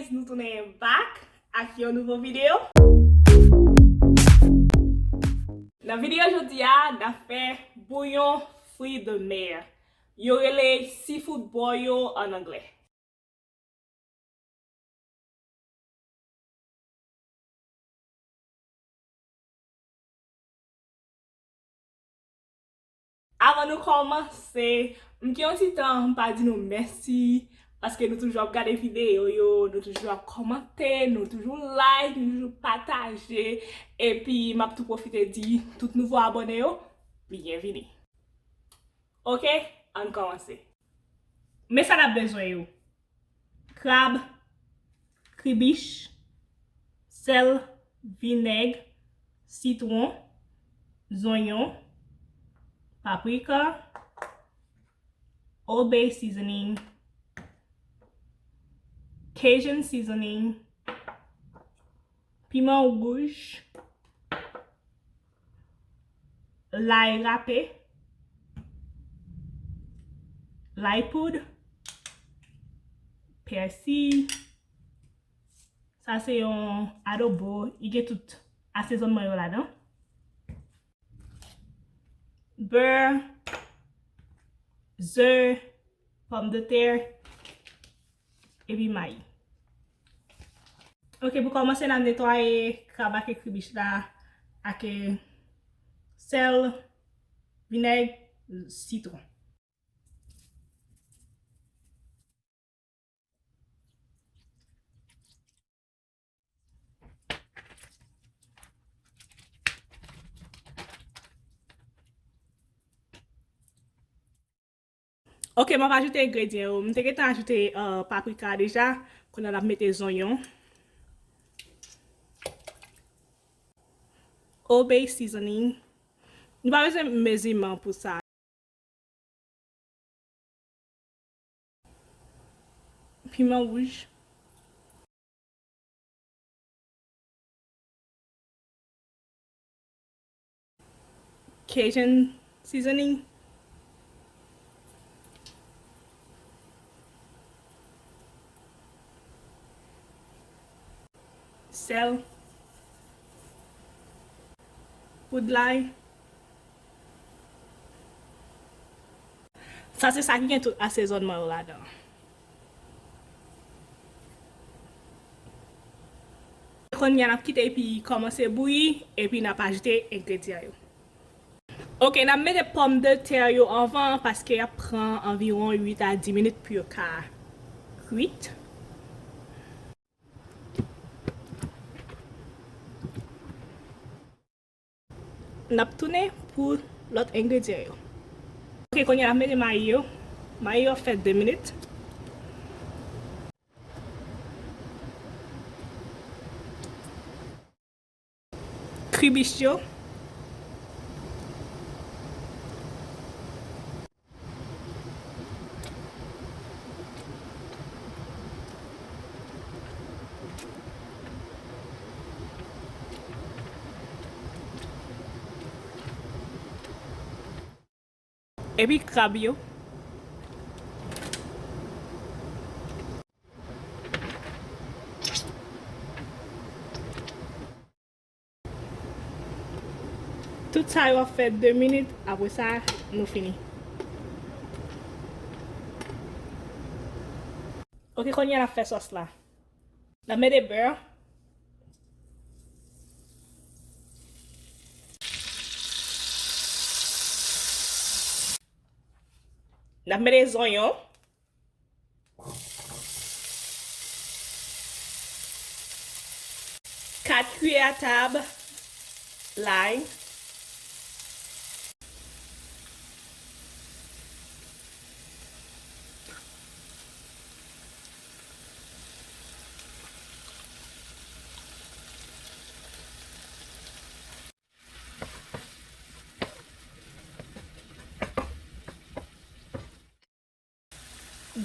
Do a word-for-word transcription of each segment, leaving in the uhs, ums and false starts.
Nou tounen back ak yon nouvo videyo. Nan videyo jodi a, n ap fè bouyon fruits de mer. Yo rele seafood boil an anglè. Avan nou kòmanse, m gen yon ti tan m pa di nou mèsi, paske nou toujou ap gade videyo yo, nou toujou ap kòmante, nou toujou like, nou toujou pataje, epi m ap tou pwofite di tout nouvo abòne yo, byenvini. Oke, ann kòmanse. Men sa n ap bezwen yo. Krab, kribich, sèl, vinèg, sitwon, zonyon, paprika, Old Bay seasoning, Cajun seasoning, piman wouj, lay rape, lay poud, pèsi. Sa se yon adobo, li gen tout asezònman yo ladan. Bè, ze, pòmdetè, epi mayi. Oke, pou kòmanse, n ap netwaye krab ak kribich la ak sèl, vinèg, sitwon. Oke, m ap ajoute engredyan yo. M te gentan ajoute, euh, paprika deja. Kounye a n ap mete zonyon. Old Bay seasoning. Nou pa bezwen meziman pou sa. Piman wouj. Cajun seasoning. Sèl. Poud lay. Sa se sa ki gen tout asezònman yo ladan. Kounye a n ap kite epi kòmanse bouyi, epi n ap ajoute engredyan yo. Oke, n ap mete pòmdetè yo anvan paske y ap pran anviwon uit a dis minit pou yo ka kwit. N ap tounen pou lòt engredyan yo. Oke, kounye a n ap mete mayi yo. Mayi yo ap fè de minit. Kribich yo. Epi krab yo. Tout sa yo ap fè de minit, apre sa, nou fini. Oke, kounye a n ap fè sòs la. N ap mete bè. N ap mete zonyon. Kat kiyè a tab lay.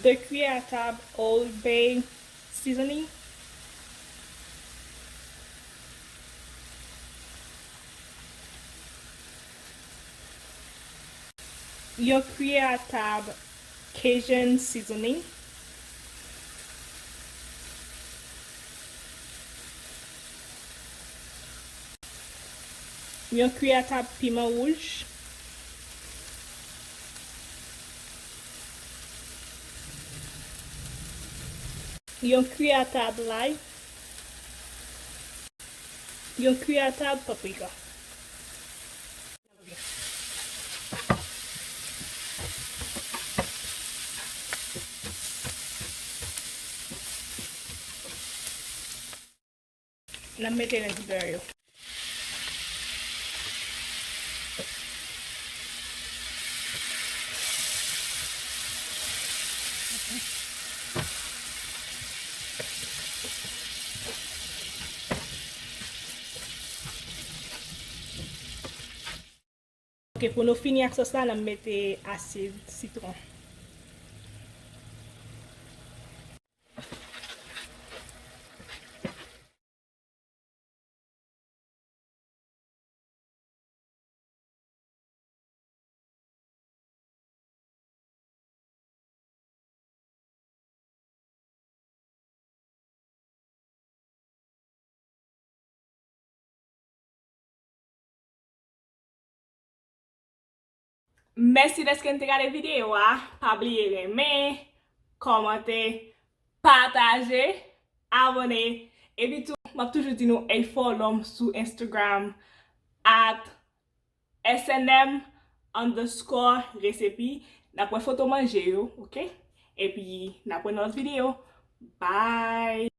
De kiyè a tab Old Bay seasoning. Yon kiyè a tab Cajun seasoning. Yon kiyè a tab piman wouj. Yon kiyè a tab lay. Yon kiyè a tab paprika. N ap mete nan kiyè yo. Ok, pou nou fini ak sòs la, n ap mete asid sitwon. Mèsi dèske n te gade videyo a. Pa bliye renmen, kòmante, pataje, abòne. Epi tou, m ap toujou di nou A four L'homme sou Instagram, at S N M underscore recipe. N ap wè foto manje yo, ok? Epi, n ap wè nan lòt videyo. Bye!